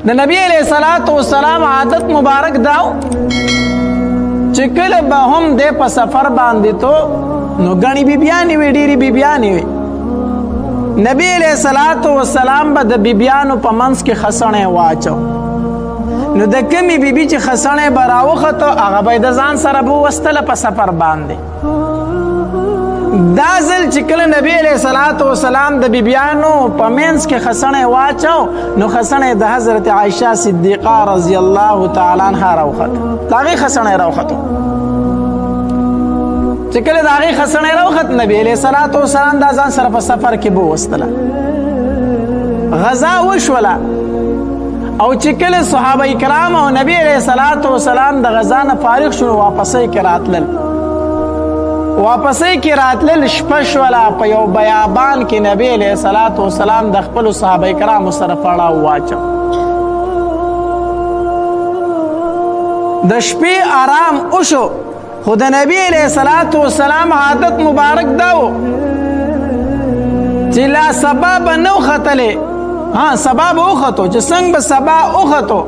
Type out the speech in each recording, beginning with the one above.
د نبی علیہ الصلات والسلام عادت مبارک داو چې کله به هم د په سفر باندې ته نو غنی بیبیانی وی، ډیری بیبیانی وی. نبی علیہ الصلات والسلام به د بیبیانو په منځ کې خسنه واچو، نو د کمی بیبي چې خسنه به راوخته هغه به د ځان سره به وستله په سفر باندې. دا ځل چې کله نبی علیہ الصلات والسلام د بیبیانو په منځ کې خسنه واچو، نو خسنه د حضرت عائشه صدیقه رضی الله تعالی عنها راوخته. داغه خسنه راوخته چې کله داغه خسنه راوخت، نبی علیہ الصلات والسلام دا ځان سره په سفر کې بو وستله. غزا وشوله او چې کله صحابه کرام او نبی علیہ الصلات والسلام د غزا نه فارغ شو، واپسې کې راتلل، واپسې کې راتلل، شپه شوله. په یو بیابان کې نبی علیہ الصلات والسلام د خپل صحابه کرام سره پړاو واچو، د شپې آرام وشو. خو د نبی علیہ الصلات والسلام عادت مبارک داو چې لا سبا به نو ختلې، ها سبا به وختو، چې څنګه به سبا وختو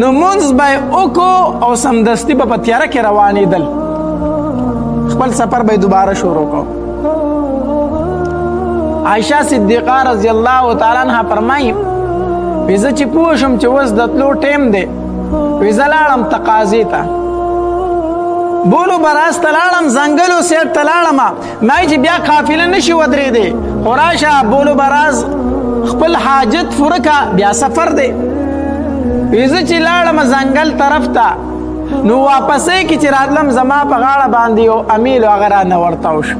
نو مونځ به وکړو او سمدستي به په تیاره کې روانېدل، خپل سفر به دوباره شروع کو. عائشه صدیقه رضی الله تعالی عنها فرمایي، وی زه چې پوه شوم چې اوس د تلو ټیم دی، وی زه لاړم تقاضې ته، بولو براز ته لاړم، ځنګلو سیټ ته لاړم، ما چې بیا قافله نشي ودرېدې، خو راشه بولو براز خپل حاجت پوره کا، بیا سفر دی. وی زه چې لاړم ځنګل طرف ته، نو واپسې کې چې راتلم زما په غاړه باندې یو امیل هغه رانه ورتاو شو.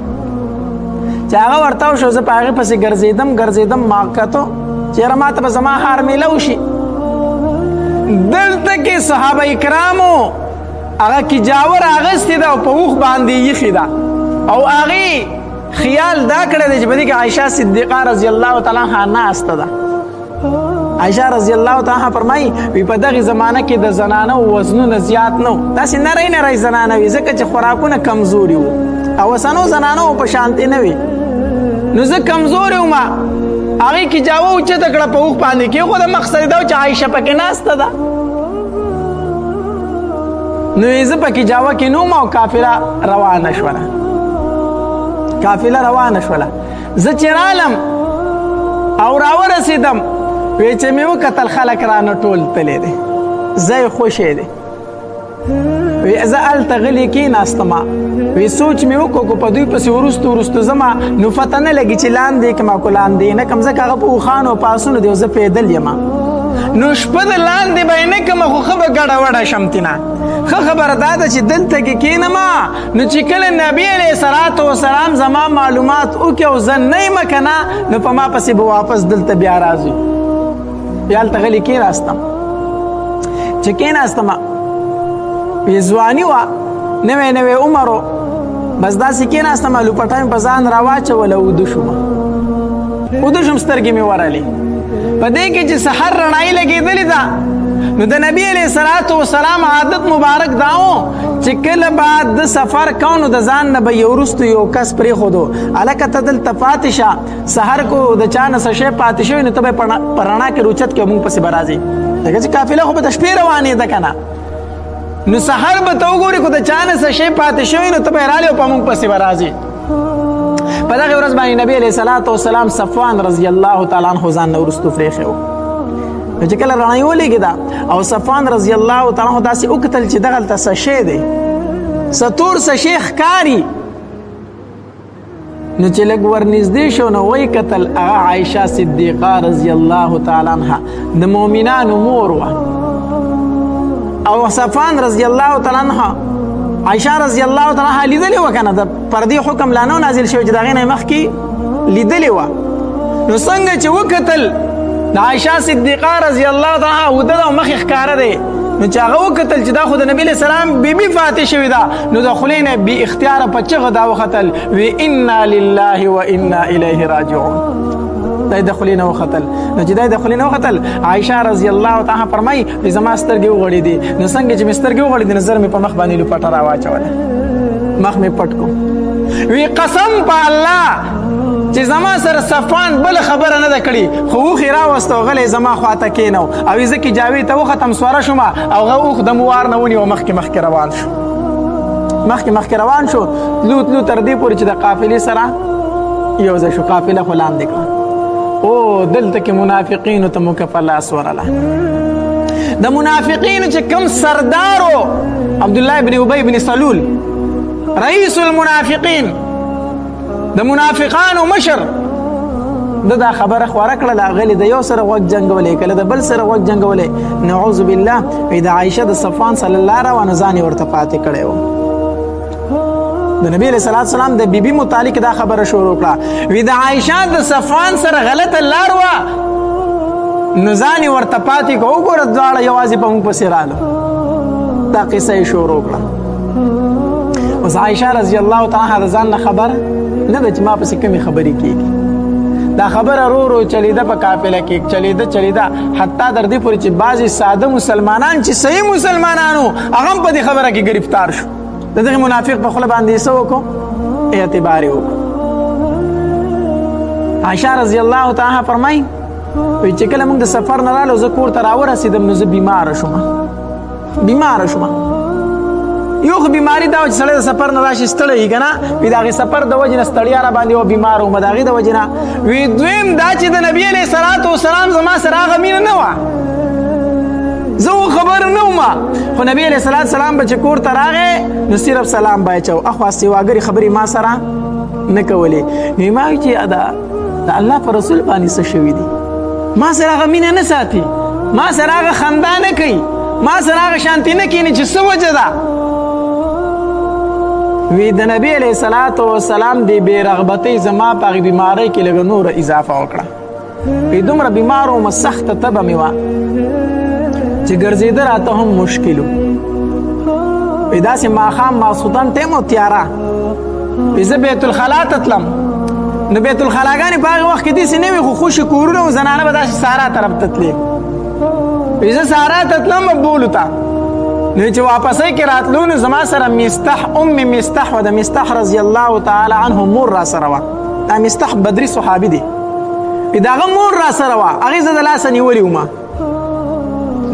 چې هغه ورتاو شو، زه په هغې پسې ګرځېدم ګرځېدم، ما کتو چې یاره ما ته به زما هار میله وشي. دلته کې صحابه کرامو هغه کجاوه راغستې ده او په اوښ باندې یخې ده، او هغې خیال دا کړی دی چې په دې کې عایشه صدیقه رضی الله تعالی عنها ناسته ده. عائشه رضی الله تعالی عنها فرمایي، وی په دغه زمانه کې د زنانو وزنونه زیات نه وو، داسې نری نری زنانه وي، ځکه چې خوراکونه کمزوري وو او اوسنو زنانو په شانتې نه وي. نو زه کمزوري وم، هغې کې جاوه اوچته کړه په اوښ باندې کې، خو د مقصد دا و چې عایشه پکې ناسته ده. نو یې زه پکې جاوه کې نه وم او قافله روانه شوله، قافله روانه شوله. زه چې رالم او راورسېدم، وی چې مې وکتل خلک رانه ټول تللی دی، ځای خوشی دی. وی زه هلته غلی کېناستم، وی سوچ مې وکړو که په دوی پسې وروستو وروستو ځمه نو پته نه لګي چې لاندې کړم که لاندې نه کړم، ځکه هغه په اوښانو او په آسونو دی او زه پیدل یم. نو شپه د لاندې به یې نه کړم، خو ښه به ګډه وډه شم تېنه. ښه خبره دا ده چې دلته کې کښېنم، نو چې کله نبی علیه الصلات والسلام زما معلومات وکړي او زه نه یم که نه، نو په ما پسې به واپس دلته بیا راځي. بیا هلته غلی کښېناستم، چې کښېناستم وی ځواني وه، نوی نوی عمر و، بس داسې کښېناستم، لوپټه مې په ځان راواچوله، ویده شوم، ویده شوم، سترګې مې ورغلې. په دې کې چې سحر رڼایي لګېدلې ده، نو د نبی علیه الصلاة والسلام عادت مبارک دا و چې کله به د سفر کو نو د ځان نه به یې وروستو یو کس پرېښودو، هلکه ته دلته پاتې شه، سحر کو د چا نه څه شی پاتې شوی نو ته به یې په رڼا کې روچت کړې او موږ پسې به راځې، ځکه چې قافله خو به د شپې روانې ده که نه. نو سحر به ته وګورې که د چا نه څه شی پاتې شوی نو ته به یې رالې او په موږ پسې به راځې. په دغې ورځ باندې نبی علیه الصلاة والسلام صفوان رضی الله تعالی عنه ځان نه وروستو پرېښی و. نو چې کله رڼا یې ولګېده او صفوان رضی الله تعالی عنه داسې وکتل چې دغلته څه شی دی، څه تور څه شی ښکاري، نو چې لږ ورنږدې شو نو ویې کتل هغه عایشه صدیقه رضی الله تعالی عنها د مؤمنانو مور وه. او صفوان رضی الله تعالی عنها عایشه رضی الله تعالی عنها لیدلې وه که نه، د پردې حکم لا نه نازل شوی چې د هغې نه مخکې لیدلې وه. نو څنګه چې وکتل د عایشه صدیقه رضی الله تعالی عنها وده ده او مخ یې ښکاره دی، نو چې هغه وکتل چې دا خو د نبی علیه السلام بیبي فاتح شوې ده، نو د خولې نه بې اختیاره په چغه دا وختل، وی انا لله و انا الیه راجعون. دا د خولې نه وختل. نو چې دا د خولې نه وختل، عایشه رضی الله تعالی عنها فرمایي چې زما سترګې وغړېدې، نو څنګه چې مې سترګې وغړېدې نو زر مې په مخ باندې لوپټه راواچوله، مخ مې پټ کړو. وی قسم په الله چې زما سره صفوان بل خبره نه ده کړې، خو اوښ یې راوسته او غلی زما خواته کښېنو، او زه کجاوې ته وختم، سوره شوم او هغه اوښ د موار نه ونیو، مخکې مخکې روان شو، مخکې مخکې روان شو، تلو تلو تر دې پورې چې د قافلې سره یو ځای شو. قافله خو لاندې کړه. او دلته کې منافقینو ته موقع په لاس ورله. د منافقینو چې کوم سردارو عبد الله ابن ابي ابن سلول رئیس المنافقین، د منافقانو مشر، د دا خبره خوره کړله، غلی د یو سره غوږ جنګولې، کله د بل سره غوږ جنګولې. نعوذ بالله. وی د عایشه د صفوان صلی الله روانه ځان یې ورته پاتې کړی و. د نبی علیہ الصلوۃ والسلام د بیبي متعلق دا خبره شروع کړه، وی د عایشه د صفوان سره غلطه لار وه، نو ځان یې ورته پاتې کړ. وګوره دواړه یوازې په موږ پسې رالو. دا قصه یې شروع کړه. اوس عایشه رضی الله تعالی عنها د ځان نه خبره نه ده چې ما پسې کمې خبرې کېږي. دا خبره رو رو چلیده په قافله کې، چلیده چلیده حتی در دې پورې چې بعضې ساده مسلمانان چې صحیح مسلمانانو هغه هم په دې خبره کې ګرفتار شو. د دغه منافق په خوله باندې څه وکړو؟ اعتبار یې وکړو. عایشه رضی الله تعالی عنها فرمایي وایي چې کله موږ د سفر نه رالو، زه کور ته راورسېدم، نو زه بیماره شوم، بیماره شوم. یو خو بیماری دا چې سړی د سفر نه راشي ستړی وي که نه، وي د هغې سفر د وجې نه ستړیا را باندې وه، بیمار وم د هغې د وجې نه. وي دویم دا چې د نبي علیه الصلات وسلام زما سره هغه مینه نه وه، زه و خبر نه وم. خو نبي علیه الصلات والسلام به چې کور ته راغی نو صرف سلام به یې چاو، اخوا سیواګرې خبرې ما سره نه کولې. نو ما وایي چې دا د الله په رسول باندې څه شوي دي، ما سره هغه مینه نه ساتي، ما سره هغه خندا نه کوي، ما سره هغه شانتي نه کیني، چې څه وجه ده؟ وی د نبی علیه الصلاة والسلام دی بې رغبتۍ زما په هغې بیمارۍ کې لږه نوره اضافه وکړه. وی دومره بیمار وم، سخته تبه مې وه چې ګرځېده راته هم مشکل و. وی داسې ماښام ماسخوتن ټایم و، تیاره. وی زه بیت الخلا ته تلم، نو بیت الخلاګانې په هغه وخت کې داسې نه وې، خو خوشې کورونه و، زنانه به داسې سارا طرف ته تلې. وی زه سارا ته تلم بولو ته، نو چې واپسۍ کې راتلو نو زما سره مستح ام مستح وه، د مستح رضی الله تعالی عنه مور را سره وه. دا مستح بدري صحابي دی، د هغه مور را سره وه، هغې زه د لاسه نیولې وم.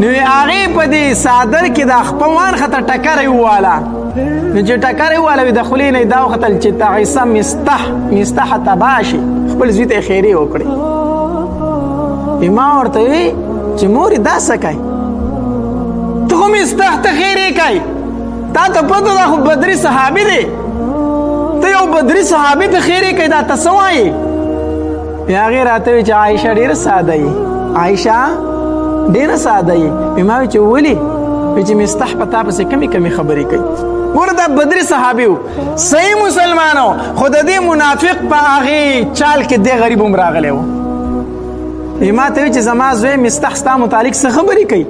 نو هغې په دې څادر کې دا خپه وانښته، ټکر یې وواله. نو چې ټکر یې وواله، د خولې نه یې دا وختل چې تعیسه مستح، مستح تباه شي، خپل زوی ته یې خیرې وکړې. ما ورته وویل چې مورې دا څه کوې؟ ته خو مستح ته خیرې کوې، تا ته پته ده خو بدري صحابي دی، ته یو بدري صحابي ته خیرې کوې، دا ته څه وایې؟ بیا هغې راته وویل چې عایشه ډېره ساده یې، عایشه ډېره ساده یې. ما وویل چې ولې؟ وایي چې مستح په تا پسې کمې کمې خبرې کوي. ګوره دا بدري صحابي و، صحیح مسلمان و، خو د دې منافق په هغې چال کې دی غریب هم راغلی و. ما ته وویل چې زما زوی مستح ستا متعلق څه خبرې کوي؟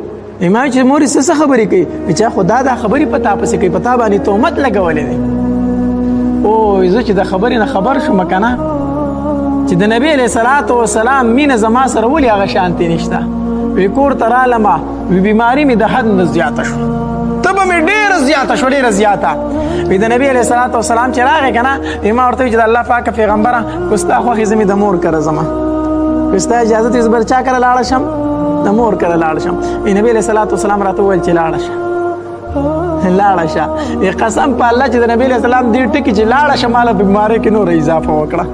ما وویل چې مورې څه څه خبرې کوي؟ چې خو دا دا خبرې په تا پسې کوي، په تا باندې تهمت لګولی دی. او زه چې د خبرې نه خبر شوم که نه چې د نبی علیه الصلاة والسلام مینه زما سره ولې هغه شانتې نشته. وی کور ته رالمه، وی بیماري مې د حد نه زیاته شوه، تبه مې ډېره زیاته شوه، ډېره زیاته. وی د نبی علیه الصلاة والسلام چې راغی که نه، وی ما ورته وویل چې د الله پاک پیغمبره که ستا خوښې زه مې د مور کره ځمه، که ستا اجازه وي زه بل چا کره لاړه شم، د مور کره لاړ شم. وی نبی علیه الصلاة والسلام راته وویل چې لاړه شه، لاړه شه. وی قسم په الله چې د نبی علیه السلام دې ټکي چې لاړه شه ماله په بیمارۍ کې نوره اضافه وکړه.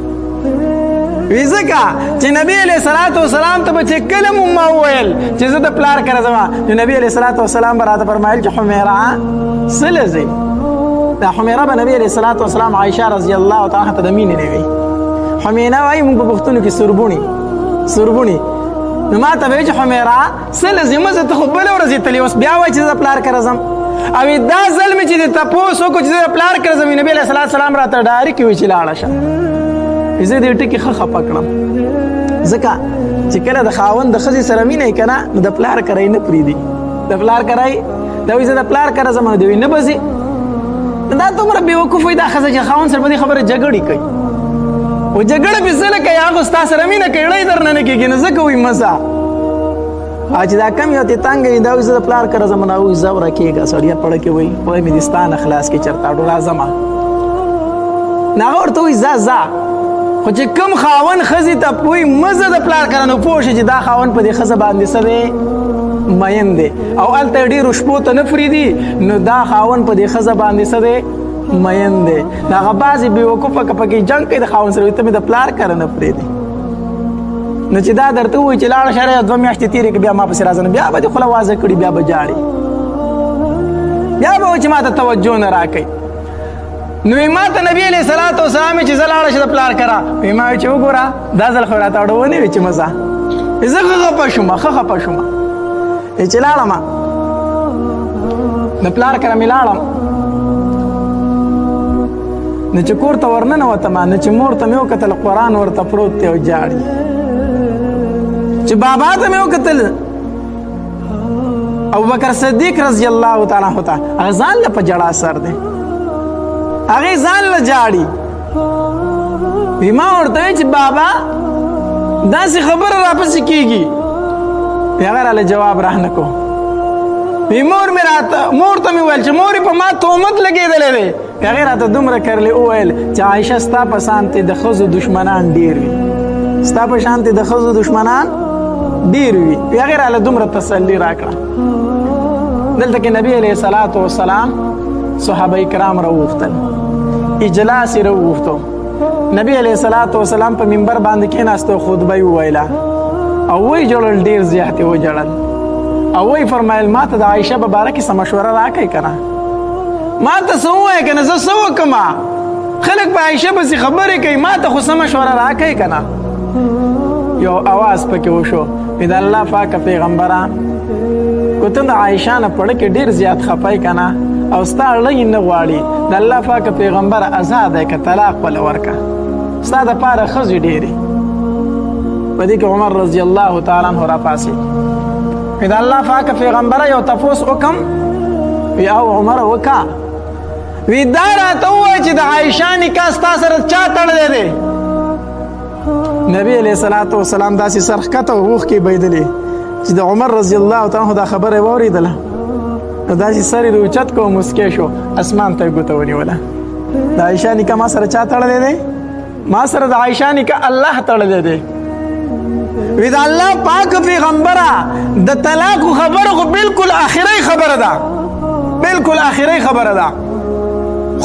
وی ځکه چې نبی علیه الصلاة والسلام ته به چې کله مو ما وویل چې زه د پلار کره ځم، نو نبی علیه الصلاة والسلام به راته فرمایل چې حمیره څه له ځې؟ دا حمیره به نبی علیه الصلاة والسلام عایشه رضی الله تعالی عنها ته د مینې نه وي. حمیره وایي موږ په پښتونو کې سربوڼي، سربوڼي. نو ما ته به وایي چې حمیره څه له ځې؟ مه ځه، ته خو بله ورځ یې تللې، اوس بیا وایي چې زه د پلار کره ځم. او دا ځل مې چې د تپوس وکړو چې زه د پلار کره ځم، نبی علیه الصلاة والسلام راته ډایرک وویل چې لاړه شه. زه دې ټکي ښه خفه کړم، ځکه چې کله د خاوند د ښځې سره مینه یې که نه، نو د پلار کره یې نه پرېږدي. د پلار کره یې دا وایي زه د پلار کره ځم، نو دی وایي نه به ځې. دا دومره بېوقوف وي دا ښځه چې خاوند سره په دې خبره جګړې کوي، او جګړه پې څه نه کوي، هغه ستا سره مینه کوي، ړی درنه نه کېږي، نو ځکه وایي مه ځه. او چې دا کم یو ته تنګ وي، دا وایي زه د پلار کره ځم، نو وایي ځه ورکېږه سړیه، پړه کې وایي خدای مې دې ستا نه خلاص کړي، چېرته اډو راځمه. نو هغه ورته وایي ځه ځه. خو چې کوم خاون ښځې ته وایي مه ځه د پلار کره، نو پوه شي چې دا خاون په دې ښځه باندې څه دی، مین دی، او هلته یې ډېرو شپو ته نه پرېږدي، نو دا خاون په دې ښځه باندې څه دی، مین دی. هغه بعضې بېوقوفه که پکې جنګ کوي د خاوند سره، وایي ته مې د پلار کره نه پرېږدي. نو چې دا درته ووایي چې لاړه شه 2 میاشتې تېرې کړه بیا ما پسې راځه، نو بیا به دې خوله وازه کړي، بیا به ژاړي، بیا به وایي چې ما ته توجه نه راکوي. نو ما ته نبی علیه الصلاة والسلام چې زه لاړه شه د پلار کره، ما وایي چې وګوره دا ځل خو راته اړونې وي چې مه ځه، زه ښه خفه شوم، ښه خفه شوم. چې لاړم د پلار کره مې لاړم، نو چې کور ته ورننوتم، نو چې مور ته مې وکتل قرآن ورته پروت دی او ژاړي. چې بابا ته مې وکتل ابوبکر صدیق رضی الله تعالی عنہ ته، هغه ځان له په ژړا سر دی، هغې ځان له ژاړي. ما ورته وویل چې بابا داسې خبره راپسې کېږي، هغه راله جواب رانه کړو. مور مې راته، مور ته مې وویل چې مورې په ما تهمت لګېدلی دی. هغې راته دومره کرلې وویل چې عایشه ستا په شانتې د ښځو دښمنان ډېر وي، ستا په شانتې د ښځو دښمنان ډېر وي. هغې راله دومره تسلي راکړه. دلته کې نبی علیه الصلاة والسلام صحابه کرام راوغوښتل، اجلاس یې راوغوښتو. نبی علیه الصلاة والسلام په منبر باندې کېناستو، خطبه یې وویله او ویې ژړل، ډېر زیات یې وژړل، او ویې فرمایل ما ته د عایشه په باره کې څه مشوره راکړئ که نه، ما ته څه ووایه که نه، زه څه وکړم، خلک په عایشه پسې خبرې کوي، ما ته خو څه مشوره راکړئ که نه. یو اواز پکې وشو، وایي د الله پاک پیغمبره که ته د عایشه نه پړه کې ډېر زیات خفه یې که نه، او ستا اړه نه غواړي، د الله پاک پیغمبره ازاده که طلاق وله ورکړه، ستا دپاره ښځې ډېرې. په دې کې عمر رضی الله تعالی عنه راپاڅېد، وایي د الله پاک پیغمبره یو تپوس وکم. وی او عمر وکا. وی دا راته ووایه چې د عایشه نکاح ستا سره چا تړلی دی؟ نبی علیه الصلاة والسلام داسې سر ښکته او اوښکې بهېدلې چې د عمر رضی الله تعالی عنه دا خبره یې واورېدله، نو داسې سر یې اوچت کړو، موسکی شو، اسمان ته یې ګوته ونیوله. د عایشه نکاح ما سره چا تړلی دی؟ ما سره د عایشه نکاح الله تړلی دی. وی د الله پاک پیغمبره د طلاق خبره خو بالکل اخري خبره ده، بالکل اخري خبره ده،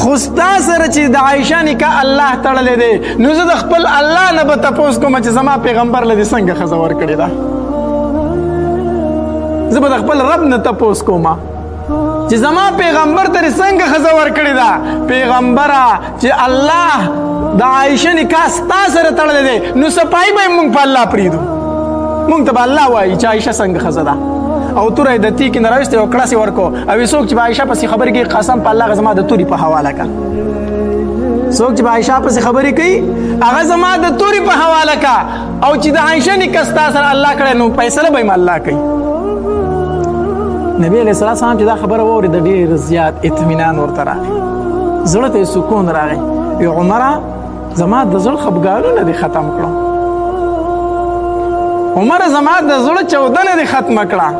خو ستا سره چې د عایشه نکاح الله تړلی دی، نو زه د خپل الله نه به تپوس کوم چې زما پیغمبر له دې څنګه ښځه ورکړې ده. زه به د خپل رب نه تپوس کوم چې زما پیغمبر ته دې څنګه ښځه ورکړې ده. پیغمبره چې الله د عایشه نکاح ستا سره تړلی دی، نو صفایي به یې موږ په الله پرېږدو، موږ ته به الله وایي چې عایشه څنګه ښځه ده. او توره یې د تیکې نه راویستې او کړس یې ورکړو، او څوک چې به عایشه پسې خبرې کوي قسم په الله هغه زما د توري په حواله که. څوک چې به عایشه پسې خبرې کوي هغه زما د توري په حواله که، او چې د عایشه نکاح ستا سره الله کړی نو فیصله به یې الله کوي. نبی علیه الصلاة والسلام چې دا خبره واورېده ډېر زیات اطمینان ورته راغی، زړه ته یې سکون راغی. وی عمره زما د زړه خفګانونه دې ختم کړو، عمره زما د زړه چاودنه دې ختمه کړه.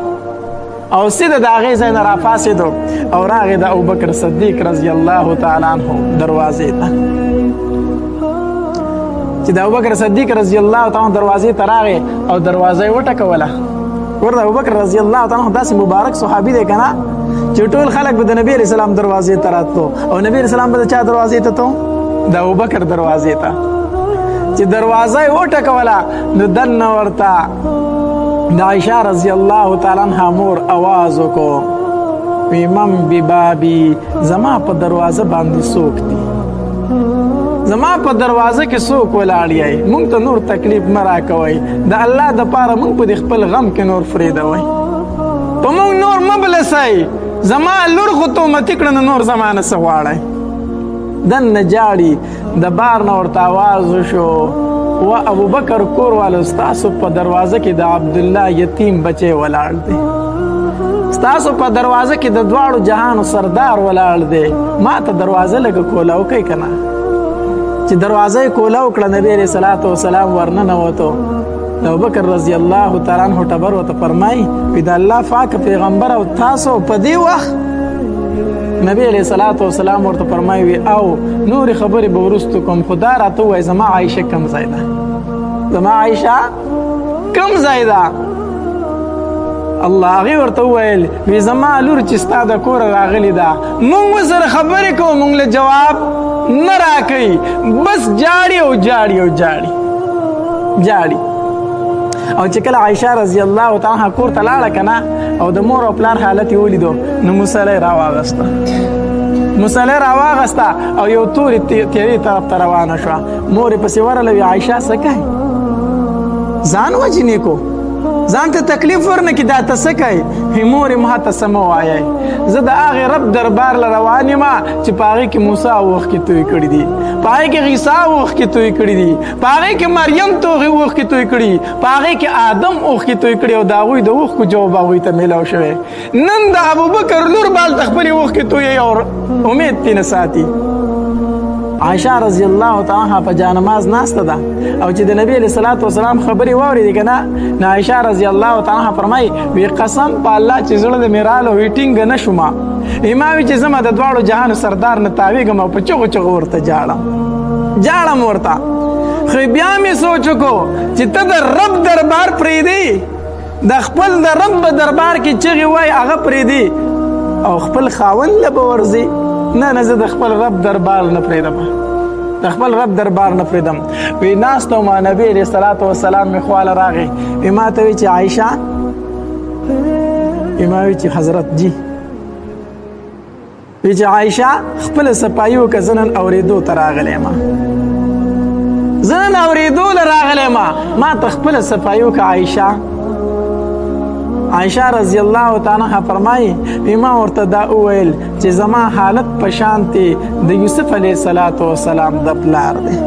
او سیده د هغې ځای نه راپاڅېدو او راغی د ابوبکر صدیق رضی الله تعالی عنه دروازې ته. چې د ابوبکر صدیق رضی الله تعالی عنه دروازې ته راغی او دروازه یې وټکوله. ورته ابوبکر رضی الله تعالی عنه داسې مبارک صحابي دی که نه چې ټول خلک به د نبی علیه السلام دروازې ته راتلو، او نبی علیه السلام به د چا دروازې ته تلو؟ د ابوبکر دروازې ته. چې دروازه یې وټکوله نو دننه ورته د عایشه رضی الله تعالی عنها مور اواز وکړو، وی من ببابي، زما په دروازه باندې څوک دي؟ زما په دروازه کې څوک ولاړ یئ؟ مونږ ته نور تکلیف مه راکوئ، د الله دپاره مونږ په دې خپل غم کې نور پرېږدوئ، په مونږ نور مه بلسئ، زما لور خو تهمتي کړه نو نور زما نه څه غواړئ؟ دننه ژاړي، د بار نه ورته اواز وشو، و ابوبکر کور والو ستاسو په دروازه کې د عبدالله یتیم بچی ولاړ دی، ستاسو په دروازه کې د دواړو جهانو سردار ولاړ دی، ما ته دروازه لږه کوله وکړئ که نه. چې دروازه یې کوله وکړه نبی علیه الصلاة والسلام ورننوتو. د ابوبکر رضی الله تعالی عنه ټبر ورته فرمایي، وی د الله پاک پیغمبر او تاسو په دې وخت نبی علیہ الصلوۃ والسلام ورته فرمایي وی او نور خبرې به وروسته کوم، خدا راته وای زما عائشه کم ځای ده، زما عائشه کم ځای ده. الله هغې ورته وویل وی زما لور چې ستا د کوره راغلې ده، مونږ سره خبرې کوو، مونږ له جواب نه راکوي، بس جاړي او جاړي او جاړي جاړي. او چې کله عایشه رضی الله تعالی عنها کور ته لاړه که نه، او د مور او پلار حالت یې ولیدو، نو مصلی راواغسته، مصلی راواغسته او یو تورې تیرې طرف ته روانه شوه. مور یې پسې ورغله، وی عایشه څه کوې؟ ځان وژنې کو، ځان ته تکلیف ورنه کړي، دا ته څه کوې؟ مور یې ما ته څه مه وایئ، زه د هغې رب دربار له روان یم چې په هغې کې موسی اوښکې توی کړي دي، په هغې کې عیسی اوښکې توی کړي دي، په هغې کې مریم توغې اوښکې توی کړي، په هغې کې آدم اوښکې توی کړي، او د هغوی د اوښکو جواب هغوی ته میلاو شوی. نن د ابوبکر لور به هلته خپلې اوښکې تویوي او امید ترې نه ساتي. عائشه رضی الله تعالی عنها په جانماز ناسته ده، او چې د نبی علیہ الصلوۃ والسلام خبرې واورېدې که نه، نو عائشه رضی الله تعالی عنها فرمایي وی قسم په الله چې زړه د مې راله وی ټینګه نه شومه، ما وی چې زما د دواړو جهانو سردار نه تاوېږم او په چغو چغو ورته جاړم جاړم ورته. خو بیا مې سوچ وکړو چې ته د رب دربار پرېږدې، د خپل د رب په دربار کې چغې وایي هغه پرېږدې او خپل خاوند له به ورځې. نه نه، زه د خپل رب دربار نه پرېږدم، د خپل رب دربار نه پرېږدم. وی ناست وم، نبی علیه الصلاة والسلام مې خواله راغی، وی ما ته وی چې عایشه، وی ما وی چې حضرت جی، وی چې عایشه خپله صفایي وکړه، زه نن اورېدو ته راغلی یم، زه نن اورېدو له راغلی یم، ما ته خپله صفایي وکړه. عایشه، عائشه رضی الله تعالی عنها فرمایي وی ما ورته دا وویل چې زما حالت په شانتې د یوسف علیه الصلاة والسلام د پلار دی،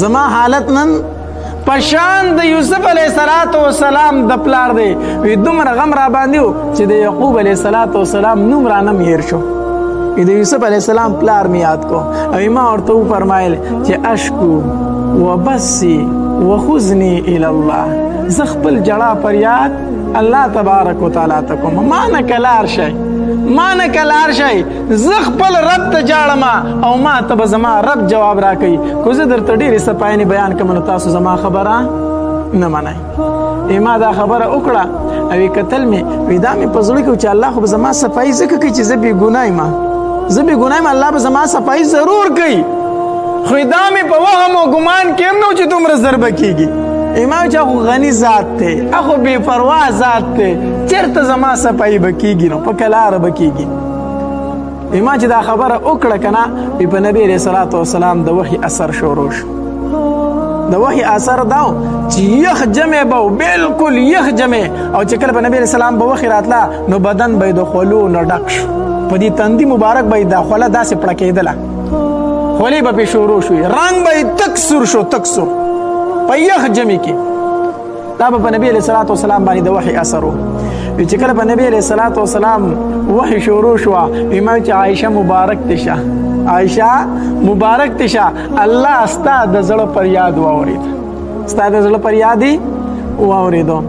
زما حالت نن په شان د یوسف علیه الصلاة والسلام د پلار دی. وی دومره غم را باندې و چې د یعقوب علیه الصلاة والسلام نوم را نه هېر شو، وی د یوسف علیه السلام پلار مې یاد کو. او ما ورته وفرمایل چې اشکو وبسي وخذني الی الله، زه خپل جړا پر یاد الله تبارک وتعالی ته کوم، ما نه کلار شي، ما نه کلار شي، زه خپل رب ته جاړم او ما ته به زما رب جواب راکوي. که زه درته ډېرې صفاینې بیان کړم نو تاسو زما خبره نه منئ. ما دا خبره وکړه او کتل مې، وی دا مې په زړه کې چې الله خو به زما صفایي ځکه کوي چې زه بې ګناه یم، زه بې ګناه یم، الله به زما صفایي ضرور کوي. خو دا مې په وهم او ګمان کې هم نه و چې دومره ضربه کېږي. امام چې هغه غني ذات دی، هغه بې پروا ذات دی، چېرته زما صفایي به کېږي؟ نو په کلاره به کېږي. امام چې دا خبره وکړه که نه، وی په نبي علیه الصلاة والسلام د وحي اثر شروع شو. د وحي اثر دا و چې یخ جمع به و، بالکل یخ جمع، او چې کله په نبي علیه السلام به وحي راتله نو بدن به یې د خولو نه ډک شو، په دې تندي مبارک به یې دا خوله داسې پړکېدله، خولې به پرې شروع شوې، رنګ به یې تک سور شو، تک سور په یخ جمع کې. دا به په نبی علیه الصلاة والسلام باندې د وحي اثر و. چې کله په نبی علیه الصلاة والسلام وحي شروع شوه، وی چې عایشه مبارک دې شه، عایشه مبارک دې شه، الله ستا د زړه پر یاد واورېد، ستا د زړه پر یاد یې واورېدو.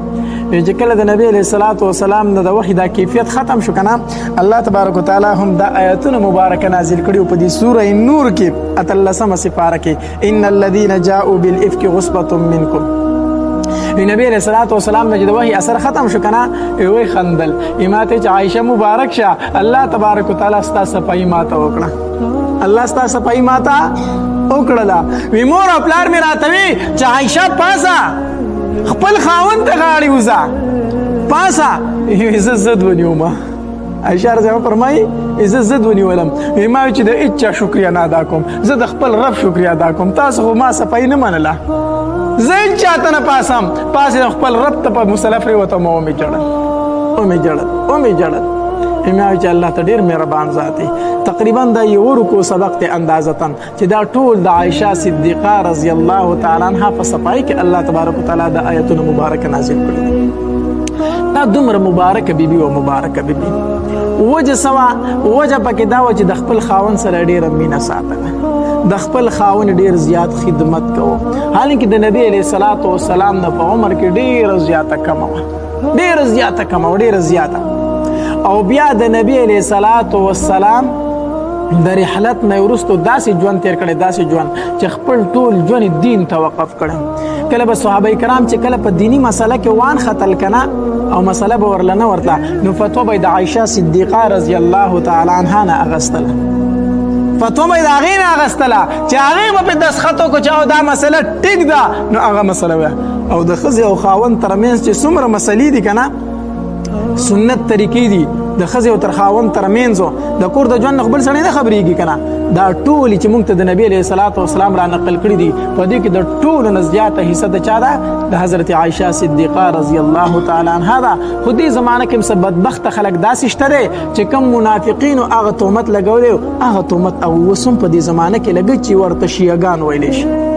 چې کله د نبی علیه الصلاة والسلام نه د وحي دا کیفیت ختم شو که نه، الله تبارک وتعالی هم دا آیتونه مبارکه نازل کړي په دې سوره نور کې اتلسمه سپاره کې، ان الذین جاءوا بالافک عصبة منکم. نبی علیه الصلاة والسلام نه چې د وحي اثر ختم شو که نه، وی خندل، ما ته چې عایشه مبارک شه، الله تبارک وتعالی ستا صفایي ماته وکړه، الله ستا صفایي ماته وکړله. وی مور او پلار مې راته وی چې عایشه پاسه، خپل خاوند ته غاړې وځه، پاسه. زه زد ونیوم. عایشه رضی الله فرمایي زه زد ونیولم، ما وی چې د هیچا شکریه نه ادا کوم، زه د خپل رب شکریه ادا کوم، تاسو خو ما صفایي نه منله، زه هیچا ته نه پاسم، پاسې خپل رب ته په مصلی پرېوتم او ومې ژړل، ومې ژړل، ومې ژړل. ما وی چې الله ته ډېر مهربان ذات دی. تقریبا دا یو رکو سبق دی اندازتاً چې دا ټول د عایشه صدیقه رضی الله تعالی عنها په صفایي کې الله تبارک وتعالی د آیتونو مبارکه نازل کړي دي. دا دومره مبارکه بیبي او مبارکه بیبي وجه سوا، وجه پکې دا وه چې د خپل خاوند سره ډېره مینه ساتله، د خپل خاوند ډېر زیات خدمت کوو، حالانکه د نبی علیه الصلاة والسلام نه په عمر کې ډېره زیاته کمه وه، ډېره زیاته کمه وه، ډېره زیاته. او بیا د نبی علیہ الصلات والسلام د رحلت نه وروسته داسې ژوند تیر کړي، داسې ژوند چې خپل ټول ژوند دین ته وقف کړي. کله به صحابه کرام چې کله په دینی مسله کې وان خطل کنه او مسله به ورله نه ورتله، نو فتوا به د عائشه صدیقه رضی الله تعالی عنها نه اغستله، فتوا به د هغې نه اغستله چې هغې به په دستخط وکړو چې او دا مسله ټیک ده، نو هغه مسله وه. او د ښځې او خاوند ترمنځ چې څومره مسلې دي که نه، سنت طریقې دي د ښځې او تر خاوند ترمنځ د کور د ژوند خپل سړی نه خبرېږي که نه، دا ټولې چې موږ ته د نبی علیه الصلاة والسلام را نقل کړي دي، په دې کې د ټولو نه زیاته حصه د چا ده؟ د حضرت عایشه صدیقه رضی الله تعالی عنها ده. خو دې زمانه کې هم څه بدبخته خلک داسې شته دی چې کوم منافقینو هغه تهمت لګولی، هغه تهمت او اوس هم په دې زمانه کې لګوي چې ورته شیعه ګان ویلی شي.